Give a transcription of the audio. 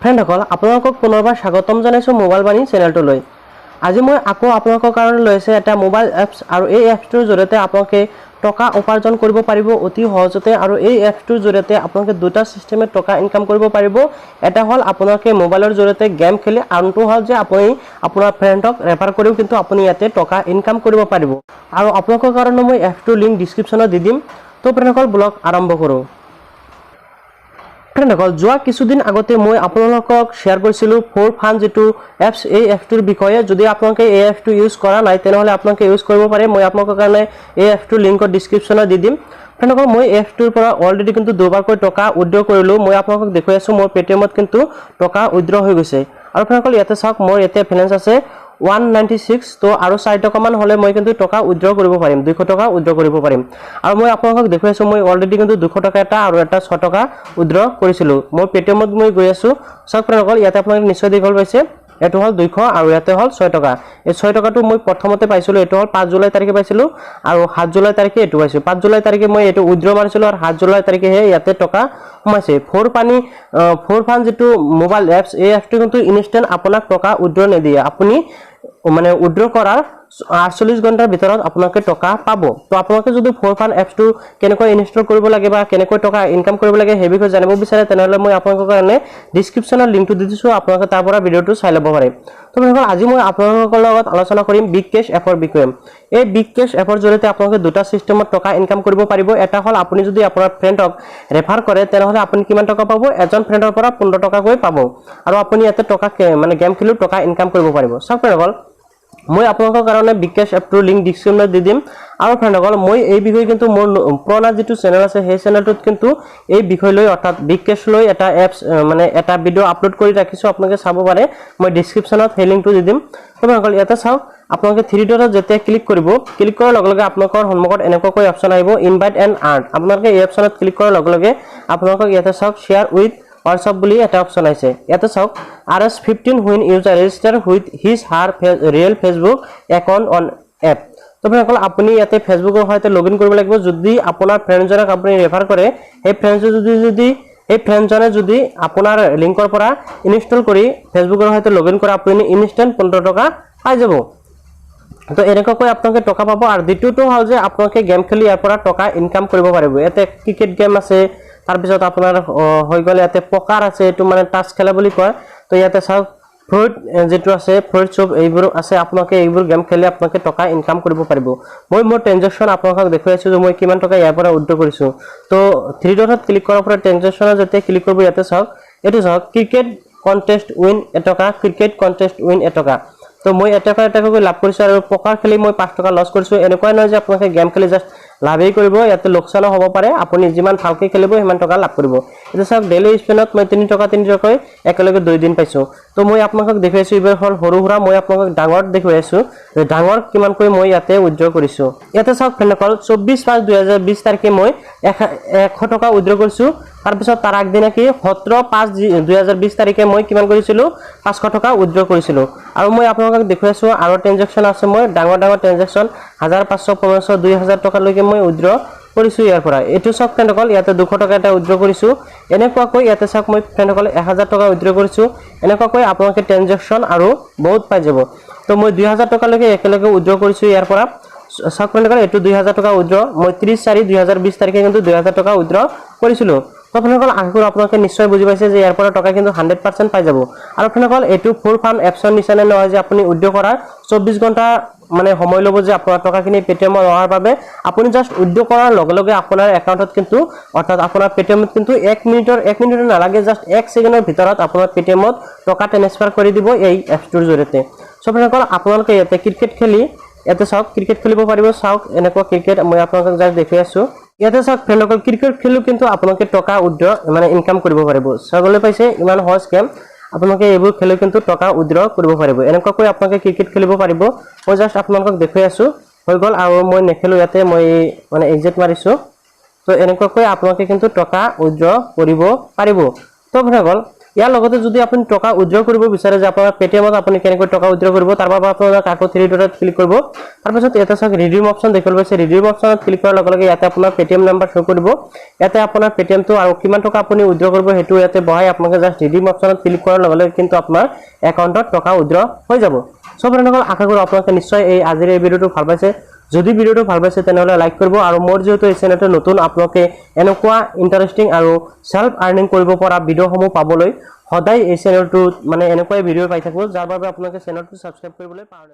ফ্ৰেণ্ডসকল, আপোনালোকক পুনৰবাৰ স্বাগতম জনাইছোঁ মোবাইল বাণী চেনেলটোলৈ। আজি মই আকৌ আপোনালোকৰ কাৰণে লৈ আহিছে এটা মোবাইল এপছ আৰু এই এপছটোৰ জৰিয়তে আপোনালোকে টকা উপাৰ্জন কৰিব পাৰিব অতি সহজতে। আৰু এই এপছটোৰ জৰিয়তে আপোনালোকে দুটা ছিষ্টেমত টকা ইনকাম কৰিব পাৰিব। এটা হ'ল আপোনালোকে মোবাইলৰ জৰিয়তে গেম খেলি, আনটো হ'ল যে আপুনি আপোনাৰ ফ্ৰেণ্ডক ৰেফাৰ কৰিও কিন্তু আপুনি ইয়াতে টকা ইনকাম কৰিব পাৰিব। আৰু আপোনালোকৰ কাৰণে মই এপছটোৰ লিংক ডিছক্ৰিপশ্যনত দি দিম। তো ফ্ৰেণ্ডসকল, ব্লগ আৰম্ভ কৰোঁ। ফ্ৰেণ্ডসকল, যোৱা কিছুদিন আগতে মই আপোনালোকক শ্বেয়াৰ কৰিছিলোঁ ফ'ৰ ফান যিটো এপছ, এই এপছটোৰ বিষয়ে। যদি আপোনালোকে এই এপছটো ইউজ কৰা নাই, তেনেহ'লে আপোনালোকে ইউজ কৰিব পাৰে। মই আপোনালোকৰ কাৰণে এই এপছটোৰ লিংকত ডিছক্ৰিপশ্যনত দি দিম। ফ্ৰেণ্ডসকল, মই এপছটোৰ পৰা অলৰেডি কিন্তু দুবাৰকৈ টকা উইড্ৰ কৰিলোঁ। মই আপোনালোকক দেখুৱাই আছোঁ, মোৰ পে'টিএমত কিন্তু টকা উইড্ৰ হৈ গৈছে। আৰু ফ্ৰেণ্ডসকল, ইয়াতে চাওক, মোৰ ইয়াতে বেলেঞ্চ আছে 196। তো আৰু 4 টকামান হ'লে মই কিন্তু টকা উইড্ৰ কৰিব পাৰিম, 200 টকা উইড্ৰ কৰিব পাৰিম। আৰু মই আপোনালোকক দেখুৱাইছোঁ, মই অলৰেডি কিন্তু 200 টকা এটা আৰু এটা 6 টকা উইড্ৰ কৰিছিলোঁ। মোৰ পে'টিএমত মই গৈ আছোঁ। চাওক ফ্ৰেণ্ডসকল, ইয়াতে আপোনালোকে নিশ্চয় দেখিবলৈ পাইছে, এইটো হ'ল 200 আৰু ইয়াতে হ'ল 6 টকা। এই 6 টকাটো মই প্ৰথমতে পাইছিলোঁ, এইটো হ'ল 5 জুলাই তাৰিখে পাইছিলোঁ আৰু 7 জুলাই তাৰিখে এইটো পাইছোঁ। 5 জুলাই তাৰিখে মই এইটো উইড্ৰ মাৰিছিলোঁ আৰু 7 জুলাই তাৰিখেহে ইয়াতে টকা সোমাইছে। ফ'ৰ ফান যিটো মোবাইল এপছ, এই এপছটো কিন্তু ইনষ্টেণ্ট আপোনাক টকা উইড্ৰ নিদিয়ে। আপুনি মানে উইড্ৰ কৰাৰ 48 ঘণ্টাৰ ভিতৰত আপোনালোকে টকা পাব। তো আপোনালোকে যদি ফ'ৰ ফান এপছটো কেনেকৈ ইনষ্টল কৰিব লাগে বা কেনেকৈ টকা ইনকাম কৰিব লাগে, সেই বিষয়ে জানিব বিচাৰে, তেনেহ'লে মই আপোনালোকৰ কাৰণে ডিছক্ৰিপশ্যনৰ লিংকটো দি দিছোঁ। আপোনালোকে তাৰ পৰা ভিডিঅ'টো চাই ল'ব পাৰে। তো বন্ধুসকল, আজি মই আপোনালোকৰ লগত আলোচনা কৰিম বিগ কেছ এপৰ বিষয়ে। এই বিগ কেছ এপৰ জৰিয়তে আপোনালোকে দুটা চিষ্টেমত টকা ইনকাম কৰিব পাৰিব। এটা হ'ল আপুনি যদি আপোনাৰ ফ্ৰেণ্ডক ৰেফাৰ কৰে, তেনেহ'লে আপুনি কিমান টকা পাব? এজন ফ্ৰেণ্ডৰ পৰা 15 টকাকৈ পাব আৰু আপুনি ইয়াতে টকা মানে গেম খেলিও টকা ইনকাম কৰিব পাৰিব। চাওক ফ্ৰেণ্ডসকল, মই আপোনালোকৰ কাৰণে বিগ কেছ এপটোৰ লিংক ডিছক্ৰিপশ্যনত দি দিম। আৰু ফ্ৰেণ্ডসকল, মই এই বিষয়ে কিন্তু মোৰ পুৰণা যিটো চেনেল আছে, সেই চেনেলটোত কিন্তু এই বিষয় লৈ, অৰ্থাৎ বিগ কেছ লৈ এটা এপছ মানে এটা ভিডিঅ' আপলোড কৰি ৰাখিছোঁ, আপোনালোকে চাব পাৰে। মই ডিছক্ৰিপশ্যনত সেই লিংকটো দি দিম। তো ফ্ৰেণ্ডসকল, ইয়াতে চাওক, আপোনালোকে থ্ৰী ডটত যেতিয়া ক্লিক কৰিব, ক্লিক কৰাৰ লগে লগে আপোনালোকৰ সন্মুখত এনেকুৱাকৈ অপশ্যন আহিব, ইনভাইট এণ্ড আৰ্ণ। আপোনালোকে এই অপশ্যনত ক্লিক কৰাৰ লগে লগে আপোনালোকক ইয়াতে চাওক, শ্বেয়াৰ উইথ হোৱাটছআপ বুলি এটা অপশ্যন আহিছে। ইয়াতে চাওক, Rs 15 when user register with his her real Facebook account on app। তো ফ্ৰেণ্ডসকল, আপুনি ইয়াতে ফেচবুকৰ সৈতে লগ ইন কৰিব লাগিব। যদি আপোনাৰ ফ্ৰেণ্ডজনক আপুনি ৰেফাৰ কৰে, সেই ফ্ৰেণ্ডজনে যদি আপোনাৰ লিংকৰ পৰা ইনষ্টল কৰি ফেচবুকৰ সৈতে লগ ইন কৰে, আপুনি ইনষ্টেণ্ট 15 টকা পাই যাব। তো এনেকুৱাকৈ আপোনালোকে টকা পাব। আৰু দ্বিতীয়টো হ'ল যে আপোনালোকে গেম খেলি ইয়াৰ পৰা টকা ইনকাম কৰিব পাৰিব। ইয়াতে ক্ৰিকেট গেম আছে, তাৰপিছত আপোনাৰ হৈ গ'ল ইয়াতে পকাৰ আছে, এইটো মানে টাচ খেলা বুলি কয়। তো ইয়াতে চাওক, ফ্ৰুইট যিটো আছে, ফ্ৰুইট চুপ, এইবোৰ আছে। আপোনালোকে এইবোৰ গেম খেলি আপোনালোকে টকা ইনকাম কৰিব পাৰিব। মই মোৰ ট্ৰেনজেকশ্যন আপোনালোকক দেখুৱাই আছোঁ যে মই কিমান টকা ইয়াৰ পৰা উইড্ৰ কৰিছোঁ। তো থ্ৰী ডটত ক্লিক কৰাৰ পৰা ট্ৰেনজেকশ্যনত যেতিয়া ক্লিক কৰিব, ইয়াতে চাওক, এইটো চাওক, ক্ৰিকেট কণ্টেষ্ট উইন এটকা, ক্ৰিকেট কণ্টেষ্ট উইন এটকা। তো মই এটকা এটকাকৈ লাভ কৰিছোঁ আৰু পকাৰ খেলি মই 5 টকা লছ কৰিছোঁ। এনেকুৱাই নহয় যে আপোনালোকে গেম খেলি জাষ্ট লাভেই কৰিব, ইয়াতে লোকচানো হ'ব পাৰে। আপুনি যিমান ভালকৈ খেলিব, সিমান টকা লাভ কৰিব। এতিয়া চাওক, ডেইলি স্পেনত মই 3 টকা 3 টকাকৈ একেলগে 2 দিন পাইছোঁ। তো মই আপোনালোকক দেখুৱাইছোঁ, এইবাৰ হ'ল সৰু সুৰা, মই আপোনালোকক ডাঙৰত দেখুৱাই আছোঁ যে ডাঙৰ কিমানকৈ মই ইয়াতে উইড্ৰ কৰিছোঁ। ইয়াতে চাওক ফ্ৰেণ্ডসকল, 24/5/2020 তাৰিখে মই 100 টকা উইড্ৰ কৰিছোঁ। তাৰপিছত তাৰ আগদিনা কি 17/5/2020 তাৰিখে মই কিমান কৰিছিলোঁ? 500 টকা উইড্ৰ কৰিছিলোঁ। আৰু মই আপোনালোকক দেখুৱাইছোঁ, আৰু ট্ৰেনজেকশ্যন আছে। মই ডাঙৰ ডাঙৰ ট্ৰেনজেকশ্যন 1500, 1500, 2000 টকালৈকে মই উইড্ৰ কৰিছোঁ ইয়াৰ পৰা। এইটো চাওক ফ্ৰেণ্ডসকল, ইয়াতে 200 টকা এটা উইড্ৰ কৰিছোঁ। এনেকুৱাকৈ ইয়াতে চাওক, মই ফ্ৰেণ্ডসকল 1000 টকা উইড্ৰ কৰিছোঁ। এনেকুৱাকৈ আপোনালোকে ট্ৰেনজেকশ্যন আৰু বহুত পাই যাব। তো মই 2000 টকালৈকে একেলগে উইড্ৰ কৰিছোঁ ইয়াৰ পৰা। চাওক ফ্ৰেণ্ডসকল, এইটো 2000 টকা উইড্ৰ মই 30/4/2020 তাৰিখে কিন্তু 2000 টকা উইড্ৰ কৰিছিলোঁ। তো ফ্ৰেণ্ডসকল, আশা কৰোঁ আপোনালোকে নিশ্চয় বুজি পাইছে যে ইয়াৰ পৰা টকা কিন্তু 100% পাই যাব। আৰু ফ্ৰেণ্ডসকল, এইটো ফ'ৰ ফান এপছৰ নিচিনা নহয় যে আপুনি উইড্ৰ কৰাৰ 24 ঘণ্টা মানে সময় ল'ব যে আপোনাৰ টকাখিনি পে'টিএমত অহাৰ বাবে। আপুনি জাষ্ট উইড্ৰ কৰাৰ লগে লগে আপোনাৰ একাউণ্টত কিন্তু, অৰ্থাৎ আপোনাৰ পে'টিএমত কিন্তু এক মিনিটৰ, এক মিনিটৰ নালাগে, জাষ্ট এক ছেকেণ্ডৰ ভিতৰত আপোনাৰ পে'টিএমত টকা ট্ৰেন্সফাৰ কৰি দিব এই এপছটোৰ জৰিয়তে। চ' ফ্ৰেণ্ডসকল, আপোনালোকে ইয়াতে ক্ৰিকেট খেলি, ইয়াতে চাওক, ক্ৰিকেট খেলিব পাৰিব। চাওক, এনেকুৱা ক্ৰিকেট মই আপোনালোকক জাষ্ট দেখুৱাই আছোঁ। ইয়াতে চাওক ফ্ৰেণ্ডসকল, ক্ৰিকেট খেলিও কিন্তু আপোনালোকে টকা উইড্ৰ মানে ইনকাম কৰিব পাৰিব। চাবলৈ পাইছে, ইমান সহজ গেম। আপোনালোকে এইবোৰ খেলি কিন্তু টকা উইড্ৰ কৰিব পাৰিব। এনেকুৱাকৈ আপোনালোকে ক্ৰিকেট খেলিব পাৰিব। মই জাষ্ট আপোনালোকক দেখুৱাই আছোঁ। হৈ গ'ল, আৰু মই নেখেলোঁ ইয়াতে, মই মানে এক্সিট মাৰিছোঁ। তো এনেকুৱাকৈ আপোনালোকে কিন্তু টকা উইড্ৰ কৰিব পাৰিব। তো তো বন্ধুসকল, ইয়াৰ লগতে যদি আপুনি টকা উইড্ৰ কৰিব বিচাৰে যে আপোনাৰ পেটিএমত আপুনি কেনেকৈ টকা উইড্ৰ কৰিব, তাৰ বাবে আপোনালোকে আকৌ থ্ৰী ডটত ক্লিক কৰিব। তাৰপিছত ইয়াতে চাওক, ৰিডিম অপশ্যন দেখিবলৈ পাইছে। ৰিডিম অপশ্যনত ক্লিক কৰাৰ লগে লগে ইয়াতে আপোনাৰ পেটিএম নাম্বাৰ শ্ব' কৰিব। ইয়াতে আপোনাৰ পেটিএমটো আৰু কিমান টকা আপুনি উইড্ৰ কৰিব, সেইটো ইয়াতে বহাই আপোনালোকে জাষ্ট ৰিডিম অপশ্যনত ক্লিক কৰাৰ লগে লগে কিন্তু আপোনাৰ একাউণ্টত টকা উইড্ৰ হৈ যাব। চ' বন্ধুসকল, আশা কৰোঁ আপোনালোকে নিশ্চয় এই আজিৰ এই ভিডিঅ'টো ভাল পাইছে। যদি ভিডিঅ'টো ভাল পাইছে, তেনেহ'লে লাইক কৰিব। আৰু মোৰ যিহেতু এই চেনেলটো নতুন, আপোনালোকে এনেকুৱা ইণ্টাৰেষ্টিং আৰু চেল্ফ আৰ্নিং কৰিব পৰা ভিডিঅ'সমূহ পাবলৈ সদায় এই চেনেলটোত মানে এনেকুৱাই ভিডিঅ' পাই থাকিব, যাৰ বাবে আপোনালোকে চেনেলটো ছাবস্ক্ৰাইব কৰিবলৈ পাহৰি নাযাব।